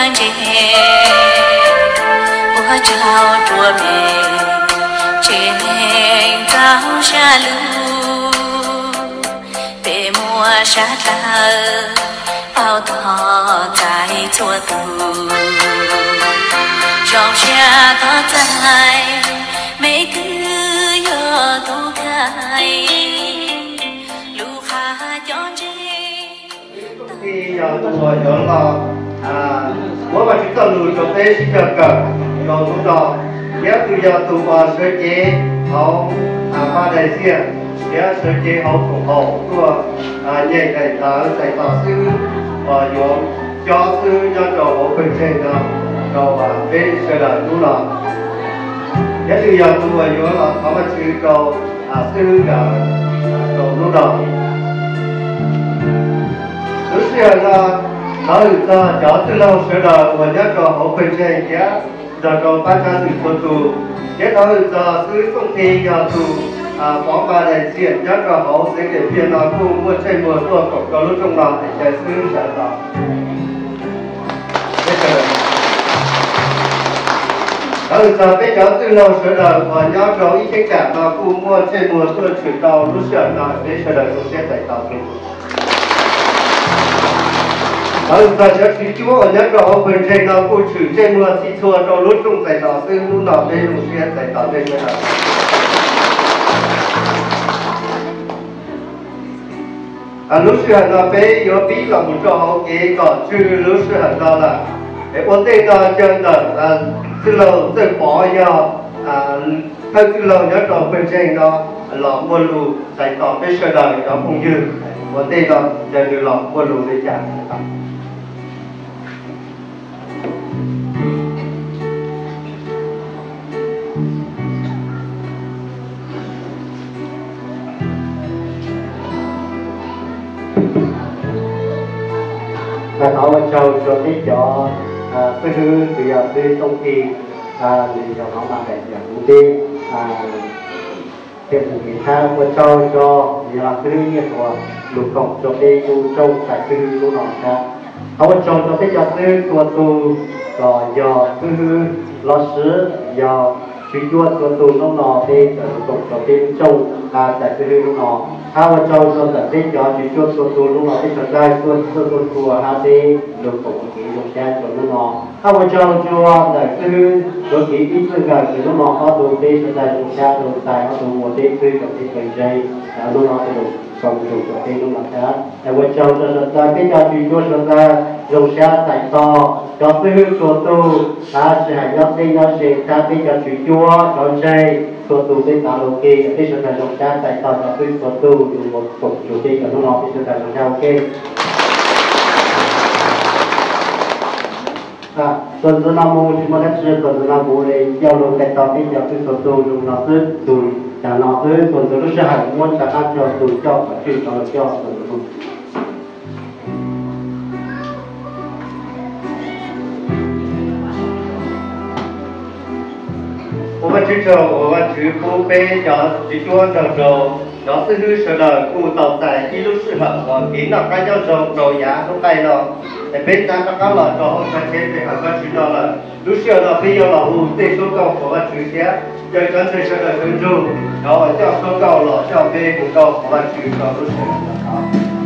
ntse, ua tsaug rua mej, tsev neeg txaus sab lug, peb muaj sab dlawg, paub tog txais txhua tug, zoo siab tog txais, mej twb yog tug khaij lub qab cov ntse. Txuj Plig yog tus uas yuav los muab Vajtswv txoj lus rau peb sib koom kawm rau hnub no, thiab tus yog tus uas sawv cev hauv pab dais xiaj thiab sawv cev hauv koom haum tuaj nyeem daim ntawv txais tos xib hwb uas yuav cob xib hwb nyob rau hauv pawg ntseeg no rau peb sawv daws hnub no. Thiab tus yog tus uas yuav los thov Vajtswv rau xib hwb nkawd rau hnub no. Lub sij hawm no, thov hwm txog cov txwj laug sawv daws uas nyob rau hauv pawg ntseeg thiab nrog rau pab tshab xwm txhua tus, thiab thov hwm txog xib hwb Txuj Plig yog tus pov pab dais xiaj nyob rau hauv xeev Dias Phiaj no kuj muaj tsheej muag tuaj koom rau lub rooj no es caw xib hwb sawv tos. Thov hwm txog peb cov txwj laug sawv daws uas nyob rau ib cheeb tsam no kuj muaj tsheej muag tuaj tshwm rau lub sij hawm no, peb sawv daws zoo siab txais tos tus. Thov hwm txog cov tswv cuab uas nyob rau hauv pawg ntseeg no kuj tshwm tsheej muag txhij txhua rau lub rooj txais tos xib hwb hnub no, peb zoo siab txais tos nej sawv daws. Lub sij hawm no peb yuav pib los mus rau hauv kev kom tswj lub sij hawm no lawm. Es ua ntej no caw ntawm txwj laug Txawj Pov yog thawj txwj laug nyob rau pawg ntseeg no los muaj lus txais tos peb sawv daws cov phooj ywg. Ua ntej no caw nws los muaj lus li cas. Thov ua tsaug rau peb cov xib hwb, tus yog xib hwb Tooj Phi, nws yog hauv mas daim tiam kuv peb tiam mus kev thab. Ua tsaug rau yog xib hwb Nyiaj Tuam lug koom rau peb lub rooj txais xib hwb lub no thiab. Thov ua tsaug rau peb cov xib hwb txhua tus, los yog xib hwb Los Swv, yog tswv cuab txhua tus hnub no peb txawm lug koom rau peb lub rooj txais xib hwb hnub no. Thov ua tsaug rau ntawm peb cov tswv cuab txhua tus hnub no peb sawv daws tuaj txhua txhua txhua hab peb lug koom kev zoo sab rau hnub no. Thov ua tsaug rau ntawm xib hwb Tuam Kiv ib txwj nkawm kws hnub no ob tug peb sawv daws zoo sab zoo txais ob tug ua peb xib hwb rau peb pawg ntseeg hnub no peb lug koom rau peb hnub no thiab. Ua tsaug rau sawv daws peb cov tswv cuab sawv daws zoo sab txais tos cov xib hwb txhua tus, tab sis hais nyob teb nyob ze thiab peb cov tswv cuab cov ntseeg txhua tus peb tav lug ke, peb sawv daws zoo sab txais tos cov xib hwb txhua tus lug ua koom rau peb cov hnub no, peb sawv daws zoo sab ua ke. Tuam ntxwv no mus tsis muaj dab tsi, tuam ntxwv no mus le yog lug txais tos peb cov xib hwb txhua tus zoo no xwb, tus cas no xwb, tuam ntxwv lub sij hawm muab rov qab rau tus coj kom tswj rov lug coj tuam ntxwv no. Ua Vajtswv tsaug uas Vajtswv pub peb cov tswv cuab nrog rau cov xib hwb sawv daws kuj tau txais ib lub sij hawm uas kev noj qab nyob zoo rau yav hnub qaij no. Es peb txav rov qab los rau hauv tsev pe hawm Vajtswv no lawm, lub sij hawm no peb yuav los hu tej suab nkauj qhuas Vajtswv thiab caw cov ntseeg sawv daws sawv ntsug cov uas coj suab nkauj los coj peb hu nkauj qhuas Vajtswv rau lub sij hawm no.